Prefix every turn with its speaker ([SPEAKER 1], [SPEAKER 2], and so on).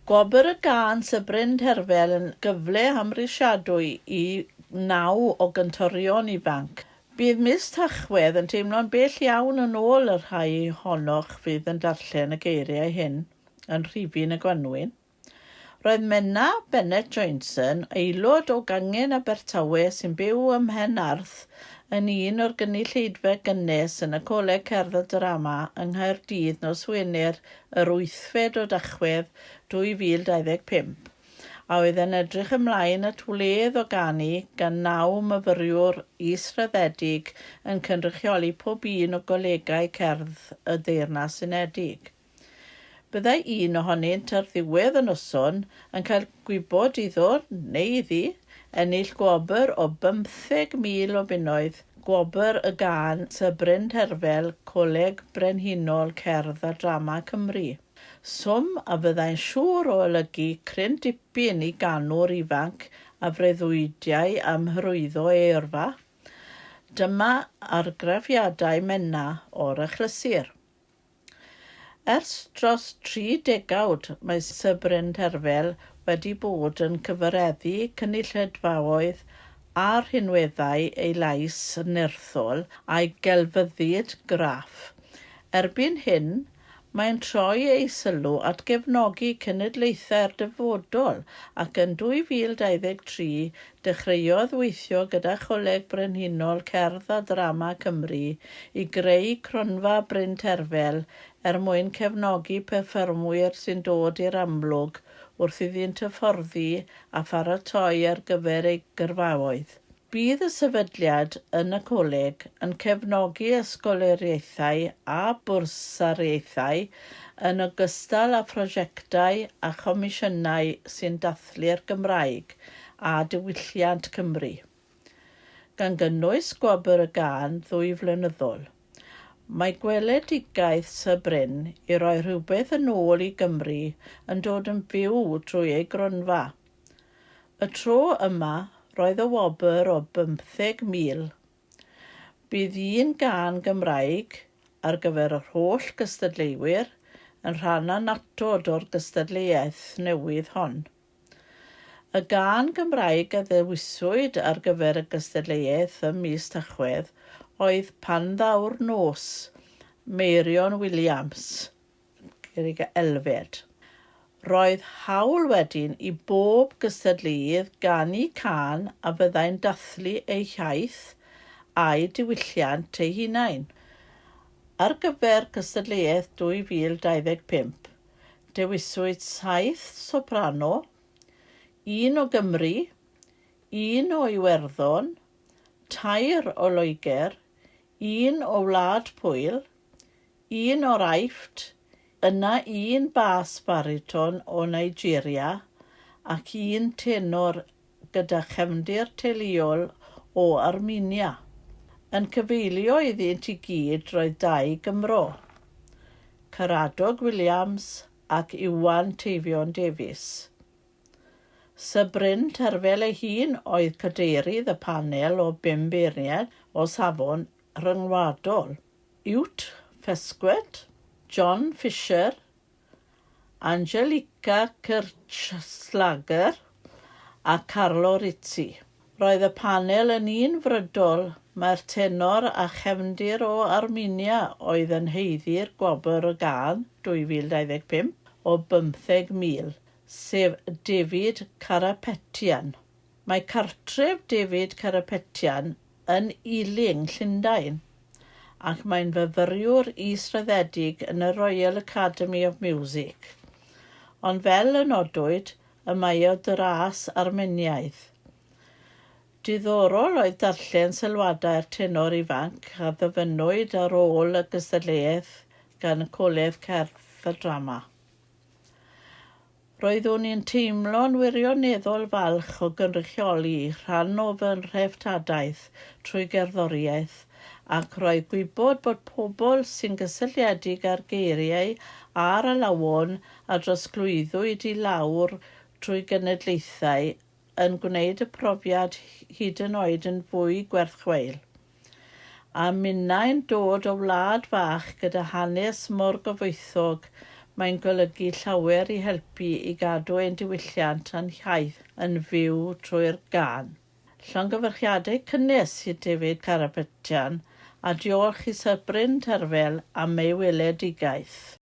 [SPEAKER 1] Gwobr y gân Sir Bryn Terfel yn gyfle amhrisiadwy i naw o gyntorion ifanc. Bydd mis Tachwedd yn teimlo'n bell iawn yn ôl y rhai ohonoch fydd yn darllen y geiriau hyn yn rhifyn y gwanwyn. Roedd Menna Bennett Joynson, aelod o gangen Abertawe sy'n byw ym Mhen-arth, yn un o'r gynulleidfa gynnes yn y Coleg Cerdd a Drama yng Nghaerdydd nos Wener yr wythfed o Dachwedd 2025, a oedd yn edrych ymlaen at wledd o ganu gan naw myfyriwr israddedig yn cynrychioli pob un o golegau cerdd y Deyrnas Unedig. Byddai un ohonynt ar ddiwedd y noson yn cael gwybod iddo neu iddi ennill gwobr o 15,000 o bunnoedd, gwobr y gân Sir Bryn Terfel, Coleg Brenhinol Cerdd a Drama Cymru. Swm a fyddai'n siŵr o olygu cryn dipyn i ganwr ifanc a freuddwydiai am hyrwyddo ei yrfa. Dyma argraffiadau Menna o'r achlysur. Ers dros dri degawd mae Sir Bryn Terfel wedi bod yn cyfareddu cynulleidfaoedd a rhinweddau ei lais nerthol a'i gelfyddyd graff. Erbyn hyn, mae'n troi ei sylw at gefnogi cenedlaethau'r dyfodol ac yn 2023 dechreuodd weithio gyda Choleg Brenhinol Cerdd a Drama Cymru i greu Cronfa Bryn Terfel er mwyn cefnogi perfformwyr sy'n dod i'r amlwg wrth iddynt hyfforddi a pharatoi ar gyfer eu gyrfaoedd. Bydd y sefydliad yn y coleg yn cefnogi ysgoloriaethau a bwrsariaethau yn ogystal â phrosiectau a chomisiynau sy'n dathlu'r Gymraeg a diwylliant Cymru, gan gynnwys Gwobr y Gân ddwy flynyddol. Mae gweledigaeth Sir Bryn i roi rhywbeth yn ôl i Gymru yn dod yn fyw drwy ei gronfa. Y tro yma, roedd y wobr o 15,000. Bydd un gân Gymraeg ar gyfer yr holl gystadleuwyr yn rhan annatod o'r gystadleuaeth newydd hon. Y gân Gymraeg a ddewiswyd ar gyfer y gystadleuaeth ym mis Tachwedd oedd Pan Ddaw'r Nos, Meirion Williams. Gerrig Elfed. Roedd hawl wedyn i bob gystadleuydd ganu cân a fyddai'n dathlu eu hiaith a'u diwylliant eu hunain. Ar gyfer cystadleuaeth 2025, dewiswyd saith soprano, un o Gymru, un o Iwerddon, tair o Loegr, un o Wlad Pwyl, un o'r Aifft, yna un bas bariton o Nigeria ac un tenor gyda chefndir teuluol o Armenia. Yn cyfeilio iddynt i gyd roedd dau Gymro, Caradog Williams ac Iwan Teifion Davies. Sir Bryn Terfel ei hun oedd cadeirydd y panel o bum beirniad o safon rhyngwladol. Ute Fesquet, John Fisher, Angelika Kirchschlager a Carlo Rizzi. Roedd y panel yn un frydol mai'r tenor a chefndir o Armenia oedd yn haeddu'r gwobr y gân 2025 o 15,000, sef David Karapetyan. Mae cartref David Karapetyan yn Ealing, Llundain, ac mae'n fyfyriwr israddedig yn y Royal Academy of Music. Ond fel y nodwyd, y mae o dras Armeniaidd. Diddorol oedd darllen sylwadau'r tenor ifanc a ddyfynnwyd ar ôl y gystadleuaeth gan y Coleg Cerdd a Drama. Roeddwn i'n teimlo'n wirioneddol falch o gynrychioli rhan o fy nhreftadaeth trwy gerddoriaeth ac roedd gwybod bod pobl sy'n gysylltiedig â'r geiriau a'r alawon a drosglwyddwyd i lawr trwy genedlaethau yn gwneud y profiad hyd yn oed yn fwy gwerth chweil. A minnau'n dod o wlad fach gyda hanes mor gyfoethog, Mae'n golygu llawer i helpu i gadw ein diwylliant a'n hiaith yn fyw trwy'r gân. Llongyfarchiadau cynnes i David Carapetian a diolch i Sir Bryn Terfel am ei weledigaeth.